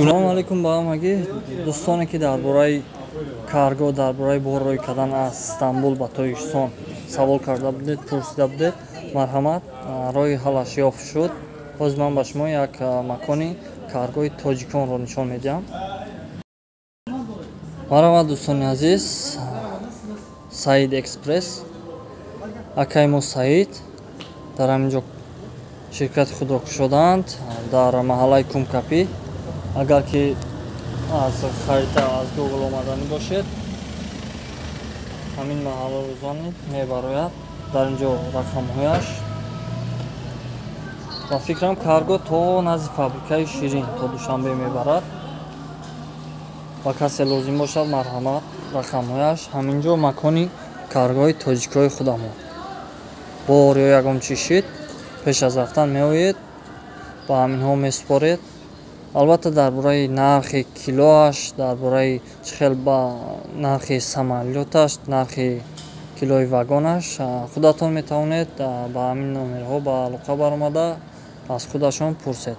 Салому алейкум ба ҳамагӣ дӯстоне, ки дар бораи карго, дар бораи бор рой кардан аз Стамбул ба Тоҷикистон савол карда будед, пурсида будед. Марҳамат, роҳи ҳаллаш ёфт шуд. Ҳозир ман ба шумо як макони каргои тоҷиконро нишон медиҳам. Марҳамат, дӯстони азиз, Саид Экспресс, акаи мо Саид дар ҳамин ҷо ширкати худро кушодаанд, дар маҳаллаи Кумкапӣ. Агар ки аз харита, аз Гугл омаданӣ бошед, ҳамин маҳалларо занед, мебарояд. Дар ин ҷо рақамҳояш. Ба фикрам, карго то назди фабрикаи Ширин, то Душанбе мебарад. Ба касе лозим бошад, марҳамат, рақамҳояш ҳамин ҷо. Макони каргои тоҷикҳои худамон. Бор ё ягон чӣ шид, пеш аз рафтан меоед, ба ҳаминҳо месупоред. Албатта, дар бораи нархи килоаш, дар бораи чӣ хел ба нархи самолёташ, нархи килои вагонаш худатон метавонед ба ҳамин номерҳо ба алоқа баромада, аз худашон пурсед.